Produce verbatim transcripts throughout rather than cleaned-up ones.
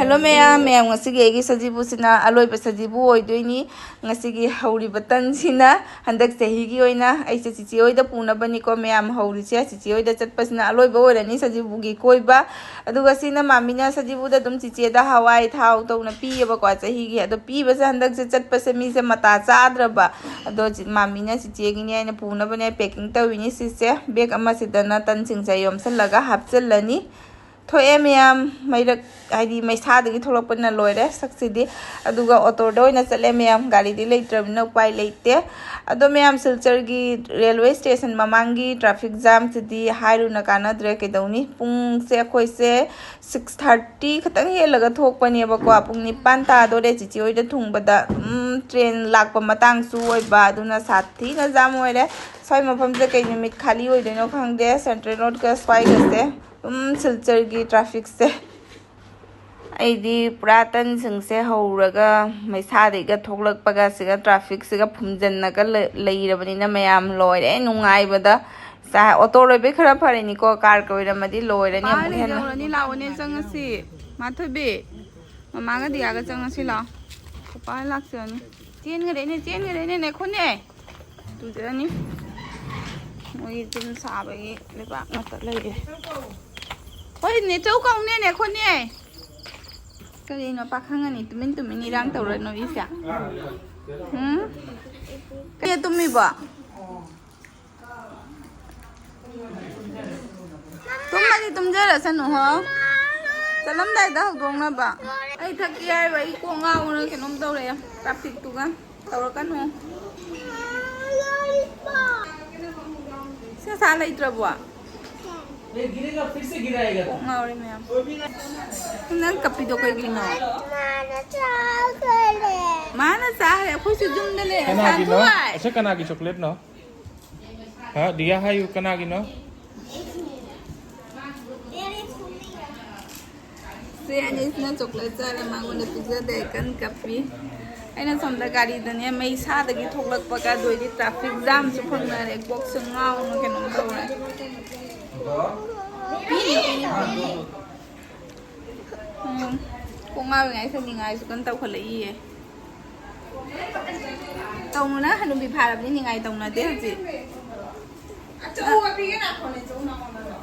Hello ꯃꯌꯥꯝ, ꯃꯌꯥꯝ ꯉꯁꯤꯒꯤ ꯑꯩꯒꯤ ꯁꯖꯤꯕꯨꯁꯤꯅ ꯑꯂꯣꯏꯕ ꯁꯖꯤꯕꯨ ꯑꯣꯏꯗꯣꯏꯅꯤ꯫ ꯉꯁꯤꯒꯤ ꯍꯧꯔꯤꯕ ꯇꯟꯁꯤꯅ ꯍꯟꯗꯛ ꯆꯍꯤꯒꯤ ꯑꯣꯏꯅ ꯑꯩꯁꯦ ꯆꯤꯆꯦ ꯍꯣꯏꯗ ꯄꯨꯅꯕꯅꯤꯀꯣ ꯃꯌꯥꯝ ꯍꯧꯔꯤꯁꯦ꯫ ꯆꯤꯆꯦ ꯍꯣꯏꯗ ꯆꯠꯄꯁꯤꯅ ꯑꯂꯣꯏꯕ ꯑꯣꯏꯔꯅꯤ ꯁꯖꯤꯕꯨꯒꯤ ꯀꯣꯏꯕ꯫ ꯑꯗꯨꯒ ꯁꯤꯅ ꯃꯥꯃꯤꯅ ꯁꯖꯤꯕꯨꯗ ꯑꯗꯨꯝ ꯆꯤꯆꯦꯗ ꯍꯋꯥꯏ ꯊꯥꯎ ꯇꯧꯅ ꯄꯤꯌꯦꯕꯀꯣ ꯆꯍꯤꯒꯤ꯫ ꯑꯗꯣ ꯄꯤꯕꯁꯦ ꯍꯟꯗꯛꯁꯦ ꯆꯠꯄꯁꯦ ꯃꯤꯁꯦ ꯃꯇꯥ ꯆꯥꯗ꯭ꯔꯕ꯫ ꯑꯗꯣ ꯆꯤ-, ꯃꯥꯃꯤꯅ ꯆꯤꯆꯦꯒꯤꯅꯦ ꯑꯩꯅ ꯄꯨꯅꯕꯅꯦ packing ꯇꯧꯔꯤꯅꯤ ꯁꯤꯁꯦ꯫ Bag ꯑꯃꯁꯤꯗꯅ ꯇꯟꯁꯤꯡꯁꯦ ꯌꯣꯝꯁꯤꯜꯂꯒ ꯍꯥꯞꯆꯤꯜꯂꯅꯤ꯫ ꯊꯣꯛꯑꯦ ꯃꯌꯥꯝ, ꯃꯩꯔꯛ ꯍꯥꯏꯗꯤ ꯃꯩꯁꯥꯗꯒꯤ ꯊꯣꯛꯂꯛꯄꯅ ꯂꯣꯏꯔꯦ ꯁꯛꯁꯤꯗꯤ꯫ ꯑꯗꯨꯒ ꯑꯣꯇꯣꯗ ꯑꯣꯏꯅ ꯆꯠꯂꯦ ꯃꯌꯥꯝ, ꯒꯥꯔꯤꯗꯤ ꯂꯩꯇ꯭ꯔꯕꯅꯤꯅ ꯎꯄꯥꯏ ꯂꯩꯇꯦ꯫ ꯑꯗꯣ ꯃꯌꯥꯝ, ꯁꯤꯜꯆꯔꯒꯤ railway station ꯃꯃꯥꯡꯒꯤ traffic jamꯁꯤꯗꯤ ꯍꯥꯏꯔꯨꯅ ꯀꯥꯟꯅꯗ꯭ꯔꯦ꯫ ꯀꯩꯗꯧꯅꯤ, ꯄꯨꯡꯁꯦ ꯑꯩꯈꯣꯏꯁꯦ six thirty ꯈꯛꯇꯪ ꯍꯦꯜꯂꯒ ꯊꯣꯛꯄꯅꯦꯕꯀꯣ꯫ ꯄꯨꯡ ꯅꯤꯄꯥꯟ ꯇꯥꯗꯣꯔꯦ ꯆꯤꯆꯦ ꯍꯣꯏꯗ ꯊꯨꯡꯕꯗ꯫ ꯎꯝ, train ꯂꯥꯛꯄ ꯃꯇꯥꯡꯁꯨ ꯑꯣꯏꯕ, ꯑꯗꯨꯅ ꯁꯥꯊꯤꯅ jam ꯑꯣꯏꯔꯦ꯫ ꯁ꯭ꯋꯥꯏ ꯃꯐꯝꯁꯦ ꯀꯩ ꯅꯨꯃꯤꯠ ꯈꯥꯂꯤ ꯑꯣꯏꯗꯣꯏꯅꯣ ꯈꯪꯗꯦ, central roadꯀ ꯁ꯭ꯋꯥꯏꯒꯁꯦ꯫ ꯎꯝ, ꯁꯤꯜꯆꯔꯒꯤ trafficꯁꯦ꯫ ꯑꯩꯗꯤ ꯄꯨꯔꯥ ꯇꯟꯁꯤꯡꯁꯦ ꯍꯧꯔꯒ ꯃꯩꯁꯥꯗꯩꯒ ꯊꯣꯛꯂꯛꯄꯒ ꯁꯤꯒ trafficꯁꯤꯒ ꯐꯨꯝꯖꯟꯅꯒ ꯂꯩ-, ꯂꯩꯔꯕꯅꯤꯅ ꯃꯌꯥꯝ ꯂꯣꯏꯔꯦ ꯅꯨꯡꯉꯥꯏꯕꯗ꯫ ꯆꯥ-, ꯑꯣꯇꯣ ꯂꯣꯏꯕꯩ ꯈꯔ ꯐꯔꯤꯅꯤꯀꯣ, car ꯀ ꯑꯣꯏꯔꯝꯃꯗꯤ ꯂꯣꯏꯔꯅꯤ ꯑꯃꯨꯛ ꯍꯦꯟꯅ꯫ ꯌꯧꯔꯅꯤ, ꯂꯥꯛꯑꯣꯅꯦ ꯆꯪꯉꯁꯤ꯫ ꯃꯥꯊꯣꯏꯕꯤ, ꯃꯃꯥꯒ ꯗꯤꯌꯥꯒ ꯆꯪꯉꯁꯤ ꯂꯥꯛꯑꯣ꯫ ꯄꯄꯥ ꯂꯥꯛꯆꯔꯅꯤ꯫ ꯆꯦꯟꯈ꯭ꯔꯦꯅꯦ, ꯆꯦꯟꯈ꯭ꯔꯦꯅꯦ, ꯅꯦꯈꯣꯅꯦ꯫ ꯇꯨꯖꯔꯅꯤ꯫ ꯃꯣꯏꯒꯤ ꯌꯨꯝ ꯁꯥꯕꯒꯤ ꯂꯩꯕꯥꯛ ꯉꯥꯛꯇ ꯂꯩꯔꯦ꯫ ꯍꯣꯏ, ꯅꯦꯆꯧ ꯀꯧꯅꯦ, ꯅꯦꯈꯣꯅꯦ꯫ ꯀꯔꯤꯅꯣ ꯄꯥꯈꯪ ꯑꯅꯤ ꯇꯨꯃꯤꯟ ꯇꯨꯃꯤꯟ ꯏꯔꯥꯡ ꯇꯧꯔ ꯅꯣꯛꯏꯁꯦ? ꯎꯝ? ꯀꯩ ꯇꯨꯝꯃꯤꯕꯣ? ꯇꯨꯝꯃꯗꯤ ꯇꯨꯝꯖꯔꯁꯅꯨ ꯍꯣ꯫ ꯆꯠꯂꯝꯗꯥꯏꯗ ꯍꯧꯗꯣꯛꯅꯕ꯫ ꯑꯩ ꯊꯛꯀꯦ ꯍꯥꯏꯕ, ꯑꯩ ꯀꯣꯛ ꯉꯥꯎꯕꯅ ꯀꯩꯅꯣꯝ ꯇꯧꯔꯛꯑꯦ꯫ Trafficꯇꯨꯒ ꯇꯧꯔꯛꯀꯅꯨ꯫ ꯁꯦꯁꯥ ꯂꯩꯇ꯭ꯔꯕꯣ? ꯀꯣꯛ ꯉꯥꯎꯔꯦ ꯃꯌꯥꯝ꯫ ꯅꯪ ꯀꯞꯄꯤꯗꯣ ꯀꯩꯒꯤꯅꯣ? ꯃꯥꯅ ꯆꯥꯈ꯭ꯔꯦ꯫ ꯃꯥꯅ ꯆꯥꯈ꯭ꯔꯦ꯫ ꯑꯩꯈꯣꯏꯁꯨ ꯌꯨꯝꯗ ꯂꯩ꯫ ꯀꯅꯥꯒꯤꯅꯣ? ꯁꯥꯟꯊꯣꯏ! ꯑꯁꯤ ꯀꯅꯥꯒꯤ chocolateꯅꯣ? ꯍꯥ, ꯗꯤꯌꯥ ꯍꯥꯏꯌꯨ, ꯀꯅꯥꯒꯤꯅꯣ? ꯁꯤ ꯑꯅꯤꯁꯤꯅ chocolate ꯆꯥꯔꯦ, ꯃꯉꯣꯟꯗ ꯄꯤꯖꯗꯦ, ꯀꯟꯅ ꯀꯞꯄꯤ꯫ ꯑꯩꯅ ꯁꯣꯝꯗ ꯒꯥꯔꯤꯗꯅꯦ, ꯃꯩꯁꯥꯗꯒꯤ ꯊꯣꯛꯂꯛꯄꯒ ꯑꯗꯨ ꯑꯣꯏꯗꯤ traffic jamꯁꯨ ꯐꯪꯅꯔꯦ, ꯀꯣꯛꯁꯨ ꯉꯥꯎꯅ ꯀꯩꯅꯣꯝ ꯇꯧꯔꯦ꯫ ꯄꯤꯅꯤ, ꯄꯤꯅꯤ, ꯄꯤꯅꯤ꯫ ꯎꯝ꯫ ꯀꯣꯛ ꯉꯥꯎꯔꯤꯉꯩꯁꯤꯗ ꯅꯤꯡꯉꯥꯏꯁꯨ ꯀꯟꯅ ꯇꯧꯈꯠꯂꯛꯏꯌꯦ꯫ ꯇꯧꯅꯨꯅ, ꯍꯅꯨꯕꯤ ꯐꯥꯔꯕꯅꯤ, ꯅꯤꯡꯉꯥꯏ ꯇꯧꯅꯗꯦ ꯍꯧꯖꯤꯛ꯫ ꯑꯆꯧꯕ ꯄꯤꯒꯦ ꯂꯥꯛꯈꯣꯅꯦ, ꯆꯧ ꯅꯉꯣꯟꯗ꯫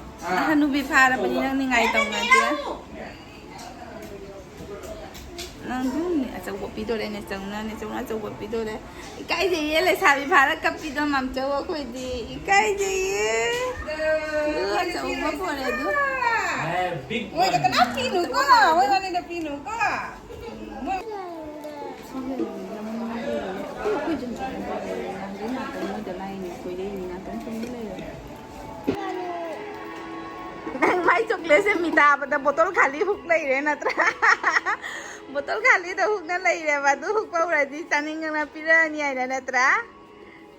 ꯍꯅꯨꯕꯤ ꯐꯥꯔꯕꯅꯤ, ꯅꯪ ꯅꯤꯡꯉꯥꯏ ꯇꯧꯅꯗꯦ꯫ ꯅꯪ ꯑꯗꯨꯝ ꯑꯆꯧꯕ ꯄꯤꯗꯣꯔꯦ, ꯅꯦꯆꯧꯅ, ꯅꯦꯆꯧꯅ ꯑꯆꯧꯕ ꯄꯤꯗꯣꯔꯦ꯫ ꯏꯀꯥꯏꯖꯩꯌꯦ, ꯂꯩꯁꯥꯕꯤ ꯐꯥꯔ ꯀꯞꯄꯤꯗꯣ ꯃꯥꯝꯆꯧ ꯑꯩꯈꯣꯏꯗꯤ꯫ ꯏꯀꯥꯏꯖꯩꯌꯦ꯫ ꯑꯗꯨ ꯑꯆꯧꯕ ꯄꯣꯔꯦ ꯑꯗꯨ꯫ ꯃꯣꯏꯗ ꯀꯅꯥ ꯄꯤꯅꯨꯀꯣ, ꯃꯣꯏ ꯋꯥꯅꯤꯗ ꯄꯤꯅꯨꯀꯣ꯫ ꯃꯣꯏ ꯅꯪ ꯃꯥꯏ ꯆꯣꯀ꯭ꯂꯦꯠꯁꯦ ꯃꯤ ꯇꯥꯕꯗ ꯕꯣꯇꯜ ꯈꯥꯂꯤ ꯍꯨꯛ ꯂꯩꯔꯦ ꯅꯠꯇ꯭ꯔꯥ? ꯕꯣꯇꯜ ꯈꯥꯂꯤꯗ ꯍꯨꯛꯅ ꯂꯩꯔꯦꯕ꯫ ꯑꯗꯨ ꯍꯨꯛ ꯄꯧꯔꯗꯤ ꯆꯥꯅꯤꯡꯉꯅ ꯄꯤꯔꯛꯑꯅꯤ ꯍꯥꯏꯅ ꯅꯠꯇ꯭ꯔꯥ?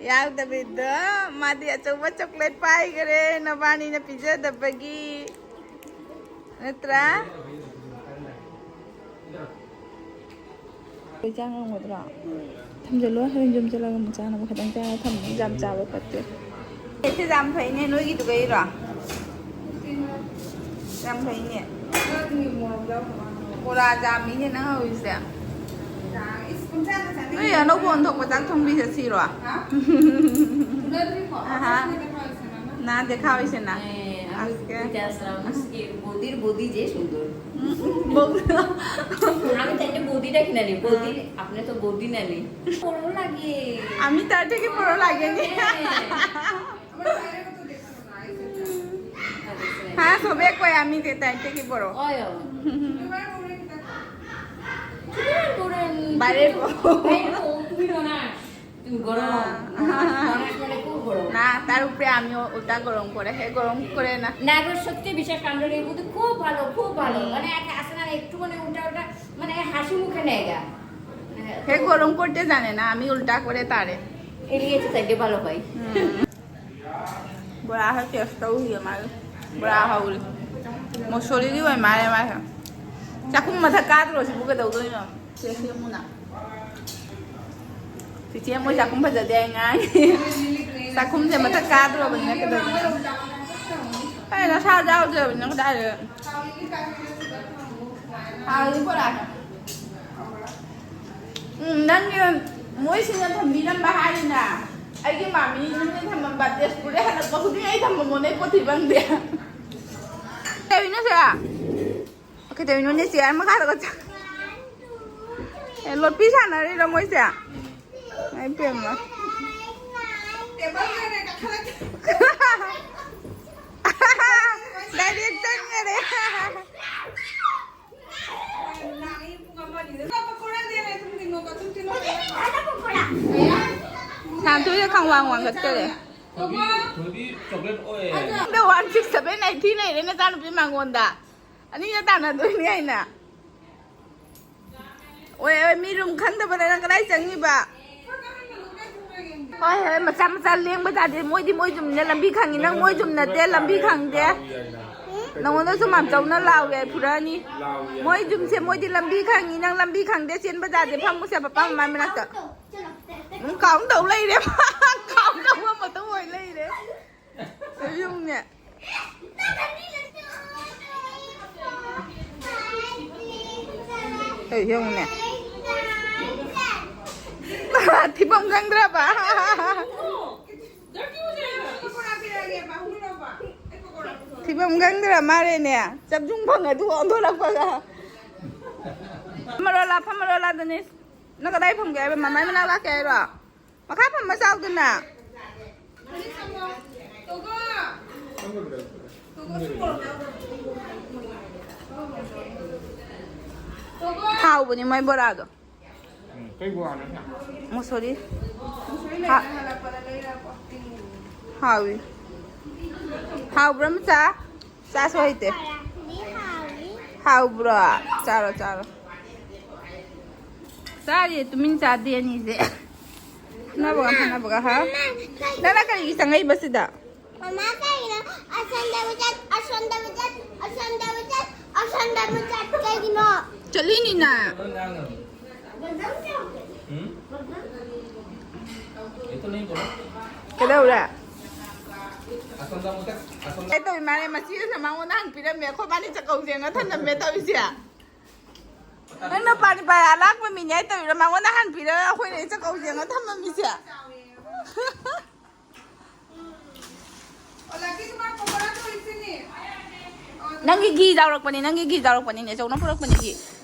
ꯌꯥꯎꯗꯕꯤꯗꯣ ꯃꯥꯗꯤ ꯑꯆꯧꯕ ꯆꯣꯀ꯭ꯂꯦꯠ ꯄꯥꯏꯈꯔꯦ ꯅꯕꯥꯅꯤꯅ ꯄꯤꯖꯗꯕꯒꯤ꯫ ꯅꯠꯇ꯭ꯔꯥ? ꯑꯩꯈꯣꯏ ꯆꯥ ꯉꯝꯒꯗ꯭ꯔꯣ? ꯊꯝꯖꯤꯜꯂꯣ, ꯍꯣꯔꯦꯟ ꯌꯨꯝ ꯆꯠꯂꯒ ꯑꯃꯨꯛ ꯆꯥꯅꯕ ꯈꯤꯇꯪ ꯆꯥꯔ ꯊꯝꯃꯣ, ꯌꯥꯝ ꯆꯥꯕ ꯐꯠꯇꯦ꯫ ꯁꯤ ꯌꯥꯝ ꯐꯩꯅꯦ, ꯅꯣꯏꯒꯤꯗꯨꯒꯩꯔꯣ? ꯌꯥꯝ ꯐꯩꯅꯦ꯫ ꯕꯣꯔꯥ ꯖꯥꯝꯅꯤꯅꯦ ꯅꯪ ꯍꯧꯔꯤꯁꯦ꯫ ꯅꯣꯏ ꯑꯅꯧꯕ ꯑꯣꯟꯊꯣꯛꯄ ꯆꯥꯛ ꯊꯣꯡꯕꯤ ꯆꯠꯁꯤꯔꯣ? ꯑꯍꯥ꯫ ꯅꯥ ꯗꯦꯈꯥ ꯍꯣꯏꯁꯦ ꯅꯥ꯫ ꯑꯦ, আমি আজকে। বিদেশ আসলাম, আজকে বৌদির বৌদি যে সুন্দর। ꯎꯝ, ꯕꯧ-, আমি তাইলে বৌদিটা কিনা নি, বৌদি, আপনি তো বৌদি না নি। বড় লাগে। আমি তার থেকে বড় লাগে নি। হ্যাঁ। হ্যাঁ, সবে কয় আমি যে তার থেকে বড়। অয়, অয়। বাইরের বউ। বাইরের বউ, তুমি না। তুমি গরম। হ্যাঁ। মানুষ মানে খুব গরম। না, তার উপরে আমি ও-, ওটা গরম করে, হে গরম করে না। না, এবার সত্যি বিশেষ কাণ্ড নেই, কিন্তু খুব ভালো, খুব ভালো। হুম। মানে এক-, আছে না, একটু মানে উল্টা উল্টা, মানে হাসি মুখে নেয় গা। হে গরম করতে জানে না, আমি উল্টা করে তারে। এড়িয়েছে, তাই যে ভালো পাই। হুম। বড়া হয়, টেস্টটাও হইয়ে মারে। ꯕꯣꯔꯥ ꯍꯧꯔꯤ꯫ ꯃꯨꯁꯣꯔꯤꯗꯤ ꯑꯣꯏ ꯃꯥꯜꯂꯦ ꯃꯥꯁꯦ꯫ ꯆꯥꯛꯈꯨꯝ ꯃꯊꯛ ꯀꯥꯗ꯭ꯔꯣ ꯁꯤꯕꯨ ꯀꯩꯗꯧꯗꯣꯏꯅꯣ? ꯆꯦ ꯁꯦꯝꯃꯨꯅ꯫ ꯆꯤꯆꯦ ꯃꯣꯏ ꯆꯥꯛꯈꯨꯝ ꯐꯖꯗꯦ ꯍꯥꯏ ꯉꯥꯡꯉꯤ꯫ ꯆꯥꯛꯈꯨꯝꯁꯦ ꯃꯊꯛ ꯀꯥꯗ꯭ꯔꯣꯕꯅꯤꯅ ꯀꯩꯗꯧꯗꯣꯏꯅꯣ? ꯑꯩ ꯅꯁꯥ ꯌꯥꯎꯗ꯭ꯔꯕꯅꯤꯅ ꯀꯗꯥꯏꯗ? ꯍꯥꯎꯏ ꯕꯣꯔꯥ꯫ ꯎꯝ, ꯅꯪꯒꯤ ꯃꯣꯏꯁꯤꯡꯅ ꯊꯝꯕꯤꯔꯝꯕ ꯍꯥꯏꯔꯤꯅ꯫ ꯑꯩꯒꯤ ꯃꯥꯃꯤ ꯅꯪꯅ ꯊꯝꯃꯝꯕ ꯇꯦꯖꯄꯨꯔꯗꯩ ꯍꯜꯂꯛꯄ ꯈꯨꯗꯤꯡ ꯑꯩ ꯊꯝꯃꯝꯃꯣꯅꯦ, ꯑꯩ ꯄꯣꯠ ꯊꯤꯕ ꯈꯪꯗꯦ꯫ ꯀꯩꯗꯧꯔꯤꯅꯣ ꯁꯦ? ꯀꯩꯗꯧꯔꯤꯅꯣꯅꯦ ꯆꯤꯌꯔ ꯃꯈꯥꯗꯒ ꯆ-, ꯑꯦ, ꯂꯣꯠꯄꯤ ꯁꯥꯟꯅꯔꯤꯔꯣ ꯃꯣꯏꯁꯦ? ꯏꯃꯥꯏ ꯄꯦꯝꯃ꯫ ꯗꯥꯏꯔꯦꯛ ꯆꯪꯈꯔꯦ꯫ ꯁꯥꯟꯇꯣꯏꯗ ꯈꯪ ꯋꯥꯡ ꯋꯥꯡꯈꯠꯈꯔꯦ꯫ ꯊꯣꯏꯕꯤ, ꯊꯣꯏꯕꯤ ꯆꯣꯀ꯭ꯂꯦꯠ ꯑꯣꯏ꯫ ꯑꯗꯣ one six seven eight three ꯂꯩꯔꯦ ꯅꯆꯥꯅꯨꯄꯤ ꯃꯉꯣꯟꯗ꯫ ꯑꯅꯤꯒ ꯇꯥꯟꯅꯗꯣꯏꯅꯤ ꯑꯩꯅ꯫ ꯑꯣꯏ, ꯑꯣꯏ, ꯃꯤ ꯔꯨꯝ ꯈꯪꯗꯕꯗ ꯅꯪ ꯀꯗꯥꯏ ꯆꯪꯉꯤꯕ? ꯍꯣꯏ, ꯍꯣꯏ, ꯃꯆꯥ ꯃꯆꯥ ꯂꯦꯡꯕ ꯇꯥꯗꯦ꯫ ꯃꯣꯏꯗꯤ ꯃꯣꯏ ꯌꯨꯝꯅꯤꯅ ꯂꯝꯕꯤ ꯈꯪꯉꯤ, ꯅꯪ ꯃꯣꯏ ꯌꯨꯝ ꯅꯠꯇꯦ, ꯂꯝꯕꯤ ꯈꯪꯗꯦ꯫ ꯅꯪꯉꯣꯟꯗꯁꯨ ꯃꯥꯝꯆꯧꯅ ꯂꯥꯎ ꯌꯥꯏ ꯐꯨꯔꯛꯑꯅꯤ꯫ ꯃꯣꯏ ꯌꯨꯝꯁꯦ ꯃꯣꯏꯗꯤ ꯂꯝꯕꯤ ꯈꯪꯉꯤ, ꯅꯪ ꯂꯝꯕꯤ ꯈꯪꯗꯦ, ꯆꯦꯟꯕ ꯇꯥꯗꯦ꯫ ꯐꯝꯃꯨꯁꯦ ꯄꯄꯥ ꯃꯃꯥꯏ ꯃꯅꯥꯛꯇ꯫ ꯎꯝ, ꯀꯥꯎꯟ ꯇꯧ ꯂꯩꯔꯦ꯫ ꯀꯥꯎꯟ ꯇꯧꯕ ꯃꯇꯝ ꯑꯣꯏ ꯂꯩꯔꯦ꯫ ꯌꯨꯝꯅꯦ꯫ ꯀꯩ ꯌꯦꯡꯉꯨꯅꯦ꯫ ꯊꯤꯐꯝ ꯈꯪꯗ꯭ꯔꯕ? ꯊꯤꯐꯝ ꯈꯪꯗ꯭ꯔ ꯃꯥꯜꯂꯦꯅꯦ꯫ ꯆꯞꯖꯨꯡ ꯐꯪꯉꯗꯨ ꯑꯣꯟꯊꯣꯔꯛꯄꯒ꯫ ꯐꯝꯃꯔꯣ ꯂꯥ, ꯐꯝꯃꯔꯣ ꯂꯥ, ꯗꯅꯤꯁ꯫ ꯅꯪ ꯀꯗꯥꯏ ꯐꯝꯒꯦ ꯍꯥꯏꯕ? ꯃꯃꯥꯏ ꯃꯅꯥꯛ ꯂꯥꯛꯀꯦ ꯍꯥꯏꯔꯣ? ꯃꯈꯥ ꯐꯝꯕ ꯆꯥꯎꯗꯅ꯫ ꯍꯥꯎꯕꯅꯤ ꯃꯣꯏ ꯕꯣꯔꯥꯗꯣ꯫ ꯎꯝ, ꯀꯩ ꯕꯣꯔꯥꯅꯣ? ꯃꯨꯁꯣꯔꯤ꯫ ꯍꯥ-, ꯍꯥꯎꯏ꯫ ꯍꯥꯎꯕ꯭ꯔꯥ ꯃꯆꯥ? ꯆꯥꯁꯨ ꯍꯩꯇꯦ꯫ ꯍꯥꯎꯕ꯭ꯔꯣ? ꯆꯥꯔꯣ, ꯆꯥꯔꯣ꯫ ꯆꯥꯔꯤ, ꯇꯨꯃꯤꯟ ꯆꯥꯗꯦ ꯑꯅꯤꯁꯦ꯫ ꯈꯠꯅꯕꯒ, ꯈꯠꯅꯕꯒ, ꯍꯥ? ꯅꯪꯅ ꯀꯔꯤꯒꯤ ꯆꯪꯉꯛꯏꯕ ꯁꯤꯗ? ꯃꯃꯥ ꯀꯩꯒꯤꯅꯣ ꯑꯁꯣꯝꯗ ꯃꯨꯆꯠ, ꯑꯁꯣꯝꯗ ꯃꯨꯆꯠ, ꯑꯁꯣꯝꯗ ꯃꯨꯆꯠ, ꯑꯁꯣꯝꯗ ꯃꯨꯆꯠ ꯀꯩꯒꯤꯅꯣ? ꯆꯠꯂꯤꯅꯤꯅ꯫ ꯎꯝ? ꯀꯩꯗꯧꯔꯦ? ꯑꯁꯣꯝꯗ ꯃꯨꯆꯠ, ꯑꯁꯣꯝꯗ ꯀꯩ ꯇꯧꯔꯤ ꯃꯥꯅꯦ? ꯃꯆꯦꯅ ꯃꯉꯣꯟꯗ ꯍꯪ ꯄꯤꯔꯝꯃꯦ, ꯑꯩꯈꯣꯏ ꯕꯥꯅꯤ ꯆꯥꯛꯀꯧ ꯌꯦꯡꯉ ꯊꯅꯝꯃꯦ ꯇꯧꯔꯤꯁꯦ꯫ ꯅꯪꯅ ꯄꯥꯅꯤ ꯄꯥꯏ ꯑꯂꯥꯛꯄ ꯃꯤꯅꯦ ꯍꯥꯏ ꯇꯧꯔꯤꯔꯣ? ꯃꯉꯣꯟꯗ ꯍꯟꯕꯤꯔꯒ ꯑꯩꯈꯣꯏꯅ ꯆꯥꯛꯀꯧ ꯌꯦꯡꯉ ꯊꯝꯃꯝꯃꯤꯁꯦ꯫ ꯅꯪꯒꯤ ꯘꯤ ꯌꯥꯎꯔꯛꯄꯅꯤ, ꯅꯪꯒꯤ ꯘꯤ ꯌꯥꯎꯔꯛꯄꯅꯤ, ꯅꯦꯆꯧꯅ ꯄꯨꯔꯛꯄꯅꯤ ꯘꯤ꯫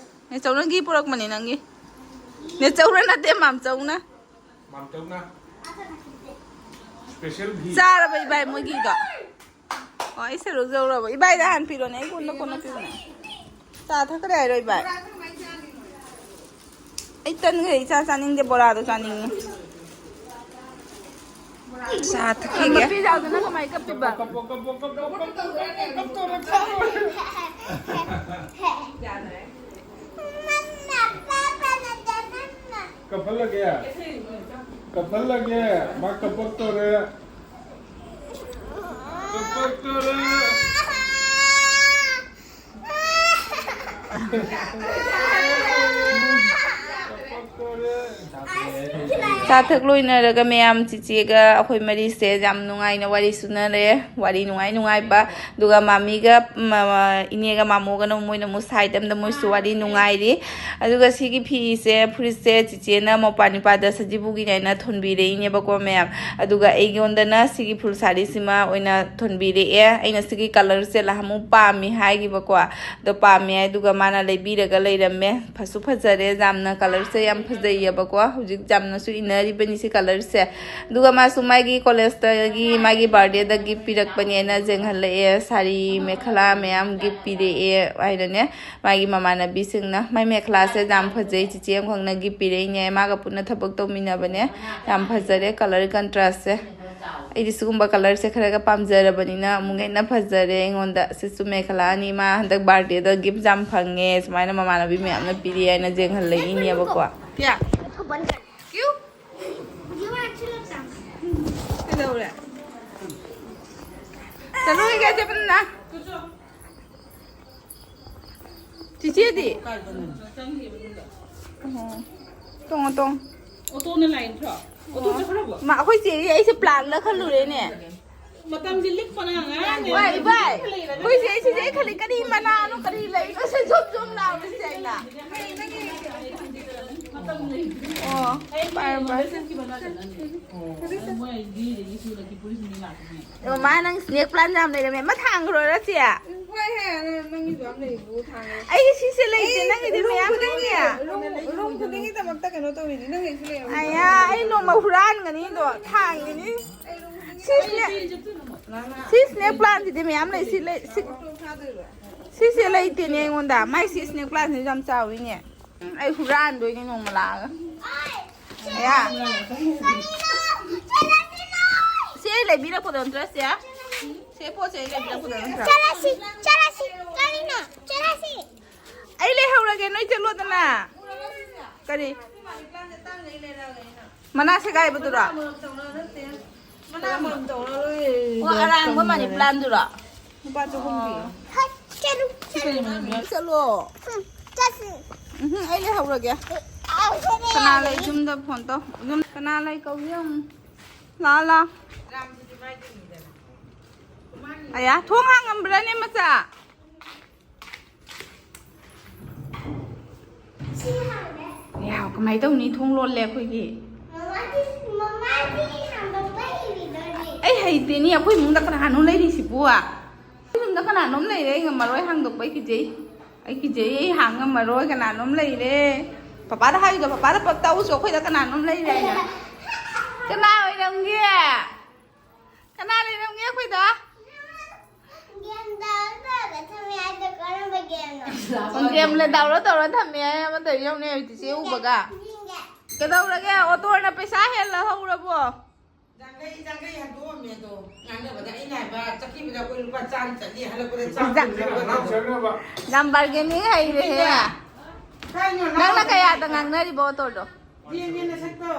ꯅꯦꯆꯧꯅ ꯘꯤ ꯄꯨꯔꯛꯄꯅꯤ ꯅꯪꯒꯤ꯫ ꯅꯦꯆꯧꯅ ꯅꯠꯇꯦ, ꯃꯥꯝꯆꯧꯅ꯫ ꯃꯥꯝꯆꯧꯅ꯫ ꯁ꯭ꯄꯦꯁꯦꯜ ꯘꯤ꯫ ꯆꯥꯔꯕ ꯏꯕꯥꯏ ꯃꯣꯏ ꯘꯤꯗꯣ? ꯑꯣ, ꯑꯩ ꯁꯔꯨꯛ ꯌꯧꯔꯕ꯫ ꯏꯕꯥꯏꯗ ꯍꯥꯟꯅ ꯄꯤꯔꯣꯅꯦ, ꯑꯩ ꯀꯣꯟꯅ ꯀꯣꯟꯅ ꯄꯤꯔꯣꯅꯦ꯫ ꯆꯥ ꯊꯛꯀꯗ꯭ꯔꯦ ꯍꯥꯏꯔꯣ ꯏꯕꯥꯏ? ꯑꯩ ꯇꯟꯒ ꯏꯆꯥ ꯆꯥꯅꯤꯡꯗꯦ, ꯕꯣꯔꯥꯗꯣ ꯆꯥꯅꯤꯡꯉꯤ꯫ ꯆꯥ ꯊꯛꯈꯤꯒꯦ꯫ ꯃꯄꯤ ꯆꯥꯎꯗꯅ ꯀꯃꯥꯏ ꯀꯞꯄꯤꯕ? ꯀꯞꯍꯜꯂꯒꯦ꯫ ꯀꯞꯍꯜꯂꯒꯦ꯫ ꯃꯥ ꯀꯞꯄꯛꯇꯣꯔꯦ꯫ ꯀꯞꯄꯛꯇꯣꯔꯦ꯫ ꯆꯥ ꯊꯛ ꯂꯣꯏꯅꯔꯒ ꯃꯌꯥꯝ ꯆꯤꯆꯦꯒ ꯑꯩꯈꯣꯏ ꯃꯔꯤꯁꯦ ꯌꯥꯝ ꯅꯨꯡꯉꯥꯏꯅ ꯋꯥꯔꯤ ꯁꯨꯅꯔꯦ꯫ ꯋꯥꯔꯤ ꯅꯨꯡꯉꯥꯏ ꯅꯨꯡꯉꯥꯏꯕ꯫ ꯑꯗꯨꯒ ꯃꯥꯃꯤꯒ, ꯃ-, ꯃ-, ꯏꯅꯦꯒ ꯃꯥꯃꯣꯒꯅ ꯃꯣꯏꯅ ꯑꯃꯨꯛ ꯁꯥꯏꯗ ꯑꯝꯗ ꯃꯣꯏꯁꯨ ꯋꯥꯔꯤ ꯅꯨꯡꯉꯥꯏꯔꯤ꯫ ꯑꯗꯨꯒ ꯁꯤꯒꯤ ꯐꯤꯁꯦ, ꯐꯨꯔꯤꯠꯁꯦ ꯆꯤꯆꯦꯅ ꯃꯧꯄ꯭ꯋꯥ ꯅꯤꯄꯥꯗ ꯁꯖꯤꯕꯨꯒꯤꯅꯦꯅ ꯊꯣꯟꯕꯤꯔꯛꯏꯅꯦꯕꯀꯣ ꯃꯌꯥꯝ꯫ ꯑꯗꯨꯒ ꯑꯩꯉꯣꯟꯗꯅ ꯁꯤꯒꯤ ꯐꯨꯜ ꯁꯥꯔꯤꯁꯤꯃ ꯑꯣꯏꯅ ꯊꯣꯟꯕꯤꯔꯛꯑꯦ꯫ ꯑꯩꯅ ꯁꯤꯒꯤ ꯀꯂꯔꯁꯦ ꯅꯍꯥꯟꯃꯨꯛ ꯄꯥꯝꯃꯤ ꯍꯥꯏꯈꯤꯕꯀꯣ꯫ ꯑꯗꯣ ꯄꯥꯝꯃꯦ ꯍꯥꯏꯗꯨꯒ ꯃꯥꯅ ꯂꯩꯕꯤꯔꯒ ꯂꯩꯔꯝꯃꯦ꯫ ꯐꯁꯨ ꯐꯖꯔꯦ ꯌꯥꯝꯅ, ꯀꯂꯔꯁꯦ ꯌꯥꯝ ꯐꯖꯩꯌꯦꯕꯀꯣ꯫ ꯍꯧꯖꯤꯛ ꯌꯥꯝꯅꯁꯨ ꯏꯟꯅꯔꯤꯕꯅꯤ ꯁꯤ ꯀꯂꯔꯁꯦ꯫ ꯑꯗꯨꯒ ꯃꯥꯁꯨ ꯃꯥꯒꯤ ꯀꯣꯂꯦꯖꯇꯒꯤ ꯃꯥꯒꯤ ꯕꯥꯔꯗꯦꯗ ꯒꯤꯐ ꯄꯤꯔꯛꯄꯅꯦꯅ ꯌꯦꯡꯍꯜꯂꯛꯑꯦ꯫ ꯁꯥꯔꯤ ꯃꯦꯈꯂꯥ ꯃꯌꯥꯝ ꯒꯤꯐ ꯄꯤꯔꯛꯑꯦ ꯍꯥꯏꯅꯅꯦ꯫ ꯃꯥꯒꯤ ꯃꯃꯥꯟꯅꯕꯤꯁꯤꯡꯅ꯫ ꯃꯥꯏ ꯃꯦꯈꯂꯥꯁꯦ ꯌꯥꯝ ꯐꯖꯩ, ꯆꯤꯆꯦ ꯑꯃꯈꯛꯅ ꯒꯤꯐ ꯄꯤꯔꯛꯏꯅꯦ꯫ ꯃꯥꯒ ꯄꯨꯟꯅ ꯊꯕꯛ ꯇꯧꯃꯤꯟꯅꯕꯅꯦ꯫ ꯌꯥꯝ ꯐꯖꯔꯦ ꯀꯂꯔ ꯀꯟꯇ꯭ꯔꯥꯁꯁꯦ꯫ ꯑꯩꯗꯤ ꯁꯤꯒꯨꯝꯕ ꯀꯂꯔꯁꯦ ꯈꯔꯒ ꯄꯥꯝꯖꯔꯕꯅꯤꯅ ꯑꯃꯨꯛ ꯍꯦꯟꯅ ꯐꯖꯔꯦ ꯑꯩꯉꯣꯟꯗ꯫ ꯁꯤꯁꯨ ꯃꯦꯈꯂꯥꯅꯤ꯫ ꯃꯥ ꯍꯟꯗꯛ ꯕꯥꯔꯗꯦꯗ ꯒꯤꯐ ꯌꯥꯝ ꯐꯪꯉꯦ, ꯁꯨꯃꯥꯏꯅ ꯃꯃꯥꯟꯅꯕꯤ ꯃꯌꯥꯝꯅ ꯄꯤꯔꯤ ꯍꯥꯏꯅ ꯌꯦꯡꯍꯜꯂꯛꯏꯅꯦꯕꯀꯣ꯫ ꯀꯌꯥ? ꯀ꯭ꯌꯨ? ꯀꯩꯗꯧꯔꯦ? ꯆꯠꯂꯨꯔꯒꯦ ꯆꯦ ꯄꯟꯖꯅ꯫ ꯆꯤꯆꯦꯗꯤ? ꯑꯣ꯫ ꯇꯣꯡꯉꯣ, ꯇꯣꯡꯉꯣ꯫ ꯑꯣꯇꯣꯅ ꯂꯥꯛꯏ ꯅꯠꯇ꯭ꯔꯣ? ꯑꯣꯇꯣ ꯆꯠꯈ꯭ꯔꯕꯣ? ꯃꯥ, ꯑꯩꯈꯣꯏ ꯆꯦꯒꯤ ꯑꯩꯁꯦ ꯄ꯭ꯂꯥꯟꯂ ꯈꯜꯂꯨꯔꯦꯅꯦ꯫ ꯃꯇꯝꯁꯦ ꯂꯤꯛꯄꯅ ꯉꯔꯥꯡꯅꯦ꯫ ꯍꯣꯏ, ꯏꯕꯥꯏ꯫ ꯑꯩꯈꯣꯏꯁꯦ, ꯑꯩ ꯁꯤꯁꯦ ꯑꯩ ꯈꯜꯂꯤ, ꯀꯔꯤ ꯃꯅꯥꯅꯣ, ꯀꯔꯤ ꯂꯩꯅꯣ, ꯁꯤ ꯖꯨꯝ ꯖꯨꯝ ꯂꯥꯎꯔꯤꯁꯦ ꯑꯩꯅ꯫ ꯃꯇꯝ ꯂꯩ꯫ ꯑꯣ, ꯑꯩ ꯄꯥꯏꯔꯣ, ꯄꯥꯏꯔꯣ꯫ ꯆꯠꯈꯤꯕ ꯅꯠꯇꯅꯅꯦ꯫ ꯃꯣꯏ ꯂꯤꯗꯒꯤ ꯁꯤꯗꯒꯤ ꯄꯨꯂꯤꯁ ꯃꯤ ꯂꯥꯛꯀꯅꯤ꯫ ꯑꯦ, ꯃꯃꯥ, ꯅꯪ ꯁ꯭ꯅꯦꯛ ꯄ꯭ꯂꯥꯟ ꯌꯥꯝ ꯂꯩꯔꯝꯃꯦ꯫ ꯑꯃ ꯊꯥꯡꯈ꯭ꯔꯣꯔ, ꯆꯦ? ꯍꯣꯏ, ꯍꯦ, ꯅꯪꯒꯤꯁꯨ ꯌꯥꯝ ꯂꯩꯕꯨ ꯊꯥꯡꯉꯦ꯫ ꯑꯩꯒꯤ ꯁꯤꯁꯦ ꯂꯩꯇꯦ, ꯑꯩ ꯅꯪꯒꯤꯗꯤ ꯔꯨꯝ ꯃꯌꯥꯝ ꯈꯨꯗꯤꯡꯒꯤ, ꯂꯩꯅꯦ꯫ ꯔꯨꯝ, ꯔꯨꯝ ꯈꯨꯗꯤꯡꯒꯤꯗꯃꯛꯇ ꯀꯩꯅꯣ ꯇꯧꯔꯤꯅꯤ, ꯅꯪꯒꯤꯁꯨ ꯂꯩꯔꯝꯃꯤ꯫ ꯑꯌꯥ, ꯑꯩ ꯅꯣꯡꯃ ꯍꯨꯔꯥꯟꯒꯅꯤꯗꯣ, ꯊꯥꯡꯒꯤꯅꯤ꯫ ꯁꯤꯁꯅꯦ꯫ ꯁꯤ ꯁ꯭ꯅꯦꯛ ꯄ꯭ꯂꯥꯟꯁꯤꯗꯤ ꯃꯌꯥꯝ ꯂꯩ꯫ ꯁꯤ ꯂꯩ, ꯁꯤ, ꯁꯤꯁꯦ ꯂꯩꯇꯦꯅꯦ ꯑꯩꯉꯣꯟꯗ꯫ ꯃꯥꯏ ꯁꯤ ꯁ꯭ꯅꯦꯛ ꯄ꯭ꯂꯥꯟꯁꯤꯁꯨ ꯌꯥꯝ ꯆꯥꯎꯋꯤꯅꯦ꯫ ꯎꯝ, ꯑꯩ ꯍꯨꯔꯥꯟꯗꯣꯏꯅꯦ ꯅꯣꯡꯃ ꯂꯥꯛꯑꯒ꯫ ꯌꯥ꯫ ꯁꯤ ꯑꯩ ꯂꯩꯕꯤꯔꯛꯄꯗꯣ ꯅꯠꯇ꯭ꯔꯥ, ꯁꯦ? ꯁꯤ ꯄꯣꯠꯁꯦ ꯑꯩ ꯂꯩꯕꯤꯔꯛꯄꯗꯣ ꯅꯠꯇ꯭ꯔꯥ? ꯆꯠꯂꯁꯤ, ꯆꯠꯂꯁꯤ, ꯀꯔꯤꯅꯣ? ꯆꯠꯂꯁꯤ꯫ ꯑꯩ ꯂꯩꯍꯧꯔꯒꯦ, ꯅꯣꯏ ꯆꯠꯂꯣꯗꯅ꯫ ꯀꯔꯤ? ꯃꯅꯥ ꯁꯦꯒꯥꯏꯕꯗꯨꯔꯣ? ꯃꯅꯥ ꯃꯔꯨꯝ ꯇꯧꯔ ꯂꯣꯏ ꯑꯣ, ꯑꯔꯥꯡꯕ ꯃꯅꯤ ꯄ꯭ꯂꯥꯟꯗꯨꯔꯣ? ꯂꯨꯄꯥ ꯆꯍꯨꯝ ꯄꯤ꯫ ꯆꯠꯂꯣ꯫ ꯆꯠꯁꯤ꯫ ꯎꯝ, ꯑꯩ ꯂꯩꯍꯧꯔꯒꯦ꯫ ꯀꯅꯥ ꯂꯩ ꯌꯨꯝꯗ ꯐꯣꯟ ꯇꯧ꯫ ꯌꯨꯝ ꯀꯅꯥ ꯂꯩ ꯀꯧꯒꯦ ꯌꯦꯡꯉꯨ꯫ ꯂꯥ, ꯂꯥ꯫ ꯑꯌꯥ, ꯊꯣꯡ ꯍꯥꯡꯉꯝꯕ꯭ꯔꯥꯅꯦ, ꯃꯆꯥ? ꯌꯥ, ꯀꯃꯥꯏꯅ ꯇꯧꯅꯤ? ꯊꯣꯡ ꯂꯣꯜꯂꯦ ꯑꯩꯈꯣꯏꯒꯤ꯫ ꯃꯃꯥꯗꯤ, ꯃꯃꯥꯗꯤ ꯍꯥꯡꯗꯣꯛꯄ ꯍꯩꯔꯤꯗꯨꯗꯤ꯫ ꯑꯩ ꯍꯩꯇꯦꯅꯤ, ꯑꯩꯈꯣꯏ ꯏꯃꯨꯡꯗ ꯀꯅꯥꯅꯣ ꯂꯩꯔꯤꯁꯤꯕꯨ? ꯑꯩꯈꯣꯏ ꯏꯃꯨꯡꯗ ꯀꯅꯥꯅꯣꯝ ꯂꯩꯔꯦ, ꯑꯩ ꯉꯝꯃꯔꯣꯏ ꯍꯥꯡꯗꯣꯛꯄ, ꯑꯩ ꯀꯤꯖꯩ꯫ ꯑꯩ ꯀꯤꯖꯩ, ꯑꯩ ꯍꯥꯡ ꯉꯝꯃꯔꯣꯏ, ꯀꯅꯥꯅꯣꯝ ꯂꯩꯔꯦ꯫ ꯄꯄꯥꯗ ꯍꯥꯏꯌꯨꯗ, ꯄꯄꯥꯗ ꯄꯞ ꯇꯧꯁꯨ ꯑꯩꯈꯣꯏꯗ ꯀꯅꯥꯅꯣꯝ ꯂꯩꯔꯦ ꯍꯥꯏꯅ꯫ ꯀꯅꯥ ꯑꯣꯏꯔꯝꯒꯦ? ꯀꯅꯥ ꯂꯩꯔꯝꯒꯦ ꯑꯩꯈꯣꯏꯗ? ꯒꯦꯝ ꯗꯥꯎꯟꯂꯣꯗ ꯇꯧꯔꯒ ꯊꯝꯃꯦ ꯍꯥꯏꯗꯣ ꯀꯔꯝꯕ ꯒꯦꯝꯅꯣ? ꯒꯦꯝ ꯗꯥꯎꯟꯂꯣꯗ ꯇꯧꯔ ꯊꯝꯃꯦ ꯍꯥꯏ ꯑꯃ ꯇꯧꯔꯤ ꯌꯦꯡꯉꯨꯅꯦ ꯍꯧꯖꯤꯛꯁꯦ ꯎꯕꯒ꯫ ꯌꯦꯡꯒꯦ꯫ ꯀꯩꯗꯧꯔꯒꯦ? ꯑꯣꯇꯣꯅ ꯄꯩꯁꯥ ꯍꯦꯜꯂ ꯍꯧꯔꯕꯣ? ꯖꯥꯡꯒꯩ, ꯖꯥꯡꯒꯩ ꯍꯟꯗꯣꯛꯑꯝꯃꯦ ꯑꯗꯣ ꯉꯥꯡꯅꯕꯗ ꯑꯩꯅ ꯍꯥꯏꯕ ꯆꯠꯈꯤꯕꯗ ꯑꯩꯈꯣꯏ ꯂꯨꯄꯥ ꯆꯥꯝ ꯆꯠꯂꯤ, ꯍꯜꯂꯛꯄꯗ ꯆꯥꯝ ꯖꯥ-, ꯀꯨꯟ ꯂꯧꯒꯗꯧꯕ꯫ ꯂꯝꯕꯔꯒꯤꯅꯤ ꯍꯩꯔꯦꯍꯦ꯫ ꯀꯥꯏꯅꯣ ꯅꯪꯅ ꯅꯪ ꯀꯌꯥꯗ ꯉꯥꯡꯅꯔꯤꯕ ꯑꯣꯇꯣꯗꯣ? ꯌꯦꯡꯉꯦ ꯅꯁꯛꯇꯣ꯫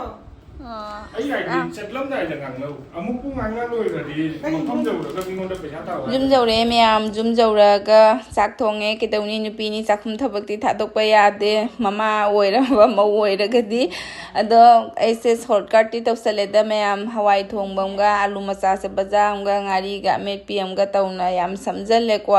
ꯑꯩ ꯍꯥꯏꯗꯤ ꯆꯠꯂꯝꯗꯥꯏꯗ ꯉꯥꯡꯅꯧ꯫ ꯑꯃꯨꯛꯄꯨ ꯉꯥꯡꯅ ꯂꯣꯏꯈ꯭ꯔꯗꯤ ꯃꯐꯝ ꯌꯧꯔꯒ ꯃꯤꯉꯣꯟꯗ ꯄꯩꯁꯥ ꯇꯥꯔꯣ ꯍꯥꯏ꯫ ꯌꯨꯝ ꯌꯧꯔꯛꯑꯦ ꯃꯌꯥꯝ, ꯌꯨꯝ ꯌꯧꯔꯛꯑꯒ ꯆꯥꯛ ꯊꯣꯡꯉꯦ꯫ ꯀꯩꯗꯧꯅꯤ, ꯅꯨꯄꯤꯅꯤ, ꯆꯥꯛꯈꯨꯝ ꯊꯕꯛꯇꯤ ꯊꯥꯗꯣꯛꯄ ꯌꯥꯗꯦ, ꯃꯃꯥ ꯑꯣꯏꯔꯕ ꯃꯧ ꯑꯣꯏꯔꯒꯗꯤ꯫ ꯑꯗꯣ ꯑꯩꯁꯦ ꯁꯣꯔꯠꯀꯠꯇꯤ ꯇꯧꯁꯜꯂꯦꯗ ꯃꯌꯥꯝ꯫ ꯍꯋꯥꯏ ꯊꯣꯡꯕ ꯑꯃꯒ, ꯑꯥꯂꯨ ꯃꯆꯥꯁꯦ ꯕꯖꯥ ꯑꯃꯒ, ꯉꯥꯔꯤꯒ ꯑꯃꯦꯠꯄꯤ ꯑꯃꯒ ꯇꯧꯅ ꯌꯥꯝ ꯁꯝꯖꯜꯂꯦꯀꯣ꯫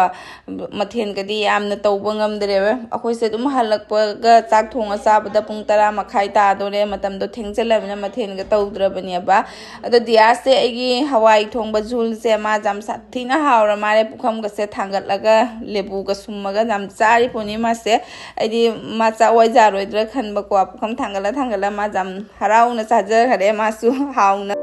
ꯃꯊꯦꯜꯒꯗꯤ ꯌꯥꯝꯅ ꯇꯧꯕ ꯉꯝꯗ꯭ꯔꯦꯕ꯫ ꯑꯩꯈꯣꯏꯁꯦ ꯑꯗꯨꯝ ꯍꯜꯂꯛꯄꯒ ꯆꯥꯛ ꯊꯣꯡꯉ ꯆꯥꯕꯗ ꯄꯨꯡ ꯇꯔꯥ ꯃꯈꯥꯏ ꯇꯥꯗꯣꯔꯦ꯫ ꯃꯇꯝꯗꯣ ꯊꯦꯡꯖꯜꯂꯕꯅꯤꯅ ꯃꯊꯦꯜꯒ ꯇꯧꯗ꯭ꯔꯕꯅꯦꯕ꯫ ꯑꯗꯣ ꯗꯤꯌꯥꯁꯁꯦ ꯑꯩꯒꯤ ꯍꯋꯥꯏ ꯊꯣꯡꯕ ꯖꯨꯜꯁꯦ ꯃꯥ ꯌꯥꯝ ꯁꯥꯊꯤꯅ ꯍꯥꯎꯔ ꯃꯥꯜꯂꯦ꯫ ꯄꯨꯈꯝꯒꯁꯦ ꯊꯥꯡꯒꯠꯂꯒ ꯂꯦꯕꯨꯒ ꯁꯨꯝꯃꯒ ꯌꯥꯝ ꯆꯥꯔꯤ ꯄꯣꯠꯅꯤ ꯃꯥꯁꯦ꯫ ꯑꯩꯗꯤ ꯃꯥ ꯆꯥꯛ ꯋꯥꯏꯖꯥꯔꯣꯏꯗ꯭ꯔꯥ ꯈꯟꯕꯀꯣ꯫ ꯄꯨꯈꯝ ꯊꯥꯡꯒꯠꯂ ꯊꯥꯡꯒꯠꯂ ꯃꯥ ꯌꯥꯝ ꯍꯔꯥꯎꯅ ꯆꯥꯖꯈꯔꯦ ꯃꯥꯁꯨ ꯍꯥꯎꯅ꯫